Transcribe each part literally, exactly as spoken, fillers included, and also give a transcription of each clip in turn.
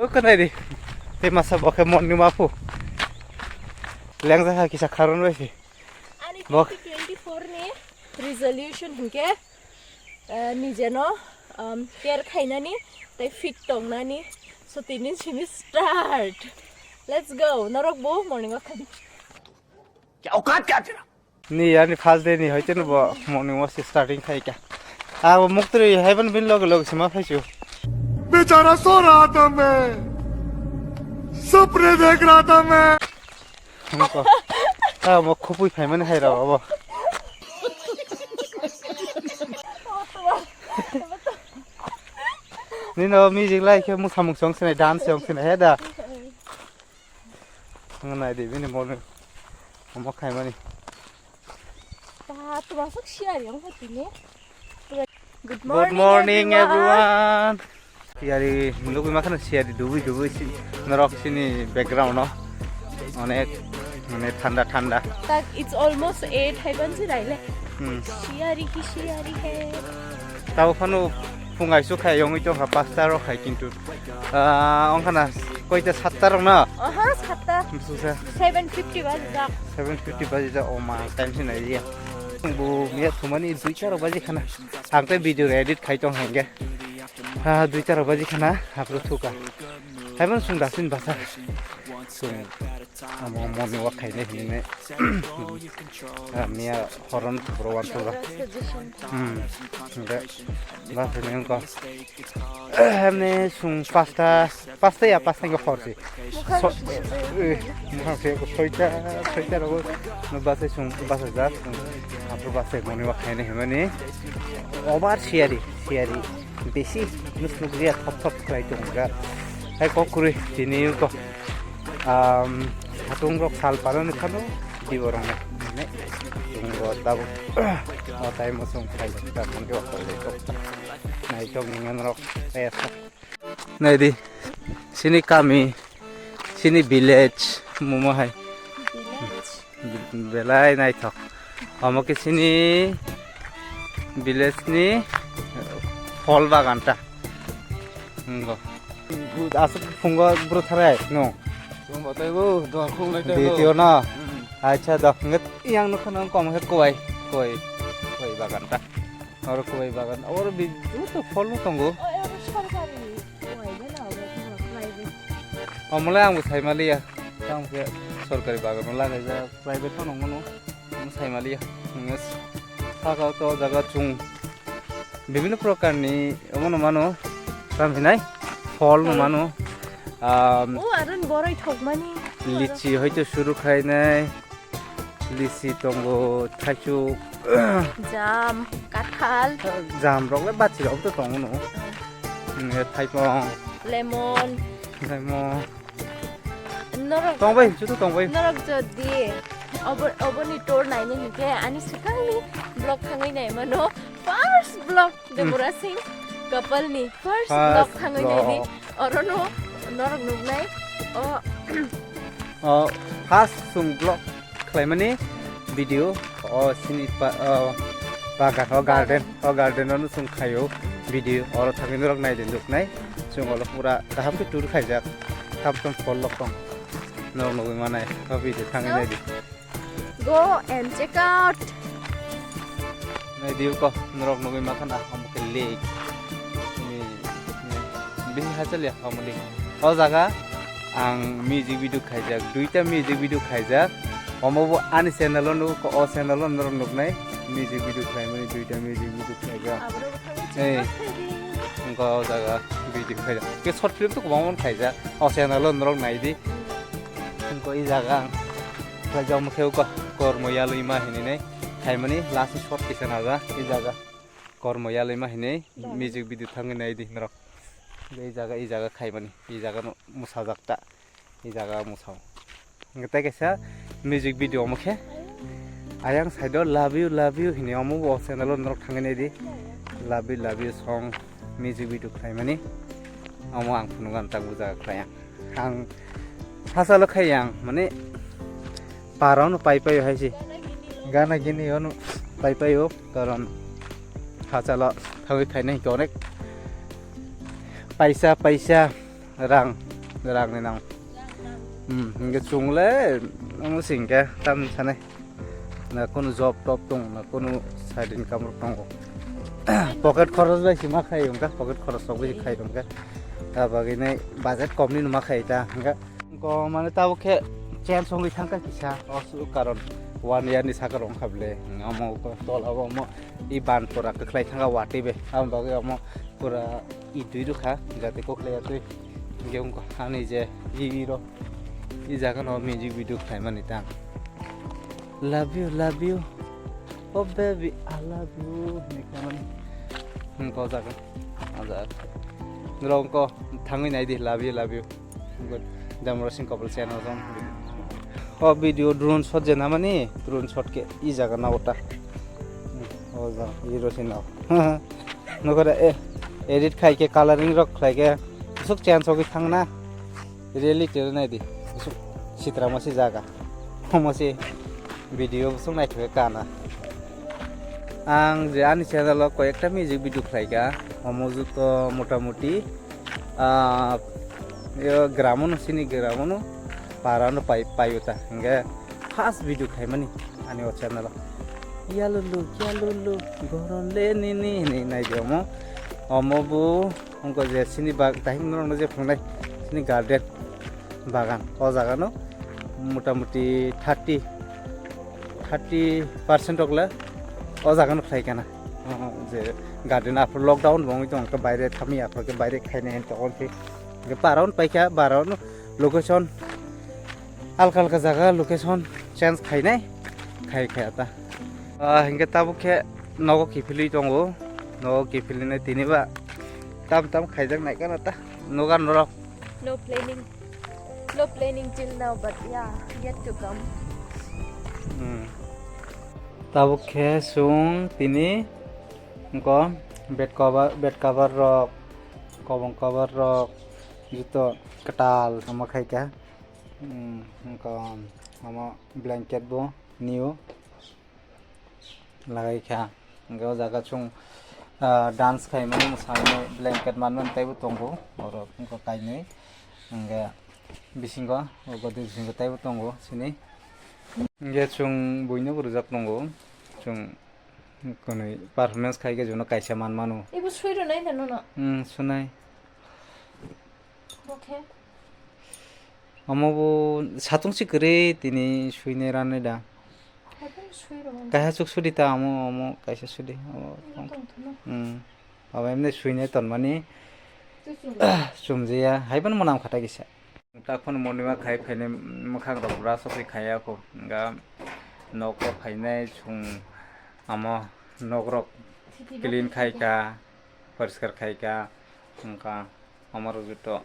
Kwnai di. Tei masa bo khe morning ma phu. Lengjakha kisa kharon bai phi. Ani Bok. twenty twenty-four ni resolution hinkhe, eh, nijeno, um, care khainani tei fit tongnani. So tini sini start. Let's go. Norok bo morning walk khaidi. Ni yani first day ni hoite no bo morning walk se starting khai kha. Abo muktri haiban bin log log sima phaichu. बेचारा सो रहा था मैं, सपने देख रहा था मैं। Ko. Abo khupui phaimani hai rabo. Nino music lai khe musamung song sinai, dance song sinai he da. Ang nai di bini morning. Omo khaimani. Ba, tuma sok siari ang phatini. Good Good morning, morning, everyone. everyone. Siari nugui makhana siari dubui dubui si norok sini background no. Onek mane thanda thanda. Tak, it's almost eight, hai ban si raile. Hmm. Siari ki siari he. Tabo phano phungai su khai yongui tong kha pasta rok khai kintu. Ah, ongkhana koita satta rok na? Aha, satta. Susa. Seven fifty bajijak. Seven fifty bajijak, o ma, time se nai ya. Bu miya thumani duita rok baji khana. Ang tei video edit khai tong hangge. Ha, duita rok baji khana, hapro thuka. Haiban sung dasin basa. Sung. Amo morning walk khainai hinwi nai. Ah, miya horon bro wan thura. Hmm. Hingke bas ni wngkha. Hemni sung pasta, pasta ya pasta wngkha hor si. So, eh, mukhang se ko soita, soita rogo. No bas sung bas ja. Apo bas morning walk khainai himani. Obar siari, siari. Besi nus nukliya thop thop khlai tongkha. Hai kok kwrwi tini ko. Am, hatung rok sal parani phano diborok ne. Tongo tabuk. O tai mosong khlai ta mangke o khlai tok. Nai tok ningen rok. Naidi. Sini kami, sini village, momo hai. Belai naithok. Omo khe sini village ni phol bagan ta. Wngkha. Aswk phungo bwrwi tharai no. Chwng bo tei bo, dogan khulumnai tei bo. Video no. Hmm. Acha, do. Hwnkhe yang nukha nang kom khe kowai, kowai, kowai bagan ta. Oro kowai bagan, oro bi-, joto phol no tongo. O, oro sorkari kowai de na, oro private. Omolai ang bo sai maliya. Tamo khe sorkari bagan no lagai ja, private phano wngmano. Ang sai maliya. Wngkhe saka o to jaga chwng bibhinno prokarni omono mano, tamo hinai phol no mano. Um, o, aron borai thokmani. Lichi hoito suru khainai. Lichi tongo, thaichuk. Jam, kathal. Jam rok le bachi rok to tongo no. Hmm. Thaipong. Lemon. Lemon. Norok tong bai, chutu tong bai. Norok jodi obo, oboni tour naini hinkhe ani swkangni vlog thangwi naimano. First vlog Deborah Singh couple ni first vlog thangwi naidi. Orono norok nuknai. O, o first sung vlog khlaimani video o sini pa, o bagan, o garden, o garden o sung khaio video. Oro thangwi norok naidi nuknai. Sung olo pura kaham khe tour khaijak. Thap thap phol lok tong. Norok nugwi manai. O video thangwi naidi. Go and check out. Nai diu ko, norok nugwi makhana, omo khe lake. Ni, ni, bini hachal ya, omo lake. O jaga, ang music video khaijak, duita music video khaijak. Omo bo ani channel o nugo, o channel o norok nuknai, music video khlaimani, duita music video khaijak. Aborok thangwi check out khaidi. Wngkha o jaga, video khaijak. Ke short film to kwbangma khaijak, o channel o norok naidi. Wngkha o jaga ang. Khlaijak omo khe uko kormo yalwi ma hinwi nai khaimani last ni shot kisa naja i jaga kormo yalwi ma hinwi music video thangwi nai di norok. I jaga, i jaga khaimani, i jaga no mwsajak ta, i jaga mwsao. Hwnkhe tei kaisa music video omo khe ayang side o love you, love you hinwi omo bo channel o norok thangwi nai di. Love you, love you song music video khlaimani omo ang phunukgo ang tabuk jaga khlai ang. Ang hachalo khai ang, mane, parano pai paio hai se. Gana gini ono pai paio, karon hachalo thangwi khaina hinkhe onek paisa, paisa rang Rang ni nang. Hmm, hingke chungle, omo singke tam sane. Na kunu job top tong, na kunu side income rok tongo. Pocket khoros bai sima khai wngkha, pocket khoros rok bai khai wngkha. Ta bagwi nai budget kom ni numa khai ta wngkha. Ko mane tabuk khe change wngwi thangkha kisa, o su karon one year ni saka rok wngkha bwle. Omo ko tola o omo i ban pura kwkhlai thangkha watwi bai. Aboni bagwi omo pura i twi rwkha, jate kwkhlai ya twi. Hingke wngkha ani je i ro i jaga no music video khlaimani tang. Love you, love you. Oh baby, I love you. Hinwi khlaimani. Wngkha o jaga. O jaga. Norok wngkha thangwi nai di, love you, love you. Good. Jamro Singh Couple channel song. O video drone shot je namani, drone shot ke i jaga na ota. O jaga, i ro sino. Nokore, eh, edit khai ke, coloring rok khlai ke, bwswk change ogwi thangna. Reality rw nai di, bwswk sitra masi jaga. Omo se video bwswk naithok khe kana. Ang je ani channel o koyekta music video khlai kha, omo juto motamuti, ah, yo gram o no, sini gram o no, para no pai, pai uta. Hingke first video khaimani ani o channel o. Yalulu, yalulu, goron le nini, hinwi nai di omo. Omo bo wngkha je sini bag, dahik norokno je phunuknai sini garden bagan. O jagano motamuti thirty, thirty percent rok le o jagano khlai kana. O je garden aphuru lockdown bo wngwi tong khe, baire thami aphuru khe baire khainai hinwi tong khe. Hingke para hwn paikha, bara hwn location alka alka jaga location change khainai khai khai ta. Ah, hingke tabuk khe nogo kiphilwi tongo, nogo kiphilwinai tini ba tam tam khaijak nai kana ta nogar norok. No planning, no planning till now, but yeah, yet to come. Hmm. Tabuk khe chwng tini wngkha bed cover, bed cover rok, kobong cover rok, juto kwtal omo khai kha. Hmm, wngkha omo blanket bo new. Lagai kha. Hingke o jaga chwng, ah, dance khaimani, mwsamani blanket manmani teibo tongo. Borok wngkha kainwi. Hingke bisingo, o godi bisingo teibo tongo sini. Hingke chwng buino bo rwjak tongo. Chwng kwnwi performance khaikhe jono kaisa manmano. Ibo swi rwnai da nono? Hmm, sunai. Bo khe? Omo bo satung si kwrwi tini swinai ranai da. Hai phano swi rw mano. Kaisa chuk sudi ta omo, omo kaisa sudi. Omo. Ino tong thano. Hmm. Abo emni swinai tonmani. Chuk chum. Chumjaya. Hai phano mwnam khatai kisa. Ta phano monima khai phainai mwkhang rok brush rok khai ya kho. Hingga nok rok phainai chwng omo nok rok clean khai kha, poriskar khai kha. Hingka Omo rok joto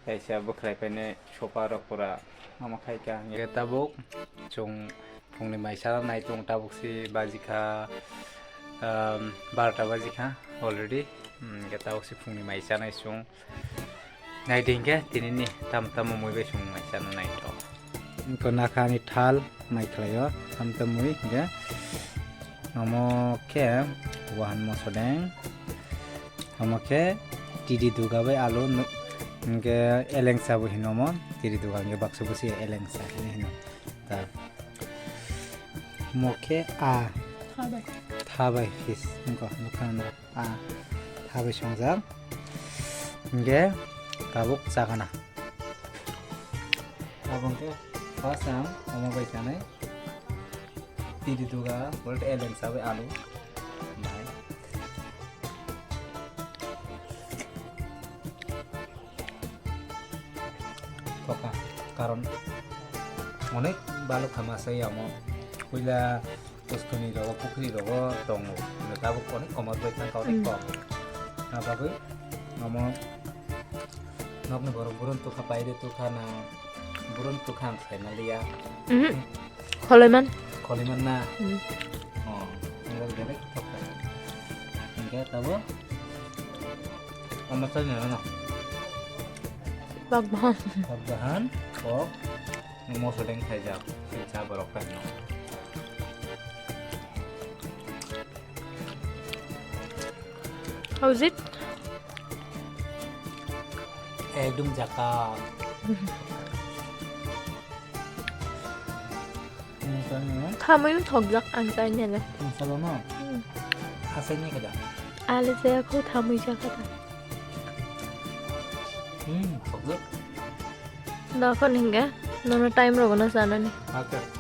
kaisa bwkhlai painai sopa rok pura omo khai kha. Hingke tabuk chwng phungni mai chana nai tongo, tabuk si baji kha, um, barota baji kha already. Hingke tabuk si phungni mai chanai chwng. Nai di hingke tini ni tam tamo mui bai chwng mai chana nai tongo. Wngkha nakha ani thal mai khlaio, hamtwmwi hingkhe omo khe wahan mosodeng, omo khe tidi duga bai alu, hingkhe elengsa bo hino omo, tidi duga hingkhe baksa bwswi elengsa hino hino. Ta omo khe a thabai, thabai fish wngkha nukha na. Ah, thabai songjak. Hingke tabuk chakana. Tabuk khe first ang omo bai chanai. Tiri duga, bolte eleng sabai alu. Bai. Toka, karon onek balok kha masa ya omo. Puila Puskuni rogo, pukhri rogo tongo. Tabuk onek komor bai thang kha, onek kom. Na bagwi omo nokni borok burun tukha, paide tukha na burun tukha ang sai maliya. Kholoiman. Kholoiman na. Oh, ang belek thok. Hingke tabo omo sai na no. Bagbahan. Bagbahan, kok. Moso deng khaijak, silsa borok khaino. How is it? Ekdom jaka. Thamwi thokjak ang chainani. Masala no. Asai ni kada. Ale jaya kho thamwi jaka da. Hmm, thokjak. Dokon hinga nono time rogo no sanani. Okay.